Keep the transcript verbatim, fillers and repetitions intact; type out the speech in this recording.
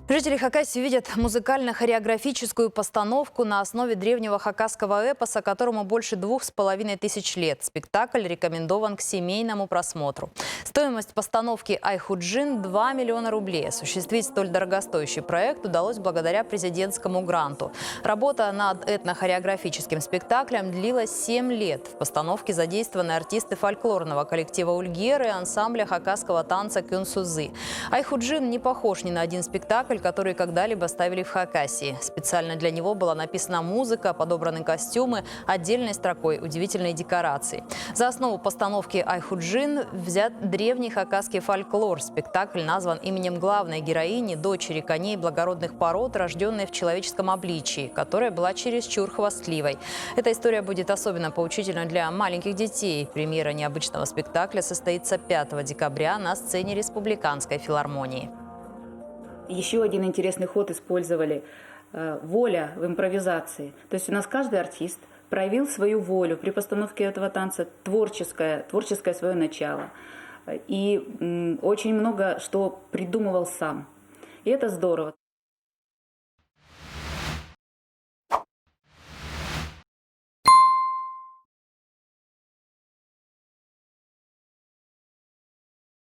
Жители Хакасии видят музыкально-хореографическую постановку на основе древнего хакасского эпоса, которому больше двух с половиной тысяч лет. Спектакль рекомендован к семейному просмотру. Стоимость постановки «Ай-Худжин» — два миллиона рублей. Осуществить столь дорогостоящий проект удалось благодаря президентскому гранту. Работа над этнохореографическим спектаклем длилась семь лет. В постановке задействованы артисты фольклорного коллектива «Ульгер» и ансамбля хакасского танца «Кӱн сузы». «Ай-Худжин» не похож ни на один спектакль, который когда-либо ставили в Хакасии. Специально для него была написана музыка, подобраны костюмы, отдельной строкой удивительные декорации. За основу постановки «Ай-Худжин» взят древний хакасский фольклор. Спектакль назван именем главной героини, дочери коней благородных пород, рождённой в человеческом обличии, которая была чересчур хвастливой. Эта история будет особенно поучительна для маленьких детей. Премьера необычного спектакля состоится пятого декабря на сцене Республиканской филармонии. Ещё один интересный ход использовали, э, воля в импровизации. То есть у нас каждый артист проявил свою волю при постановке этого танца, творческое, творческое своё начало. И, м, очень много что придумывал сам. И это здорово.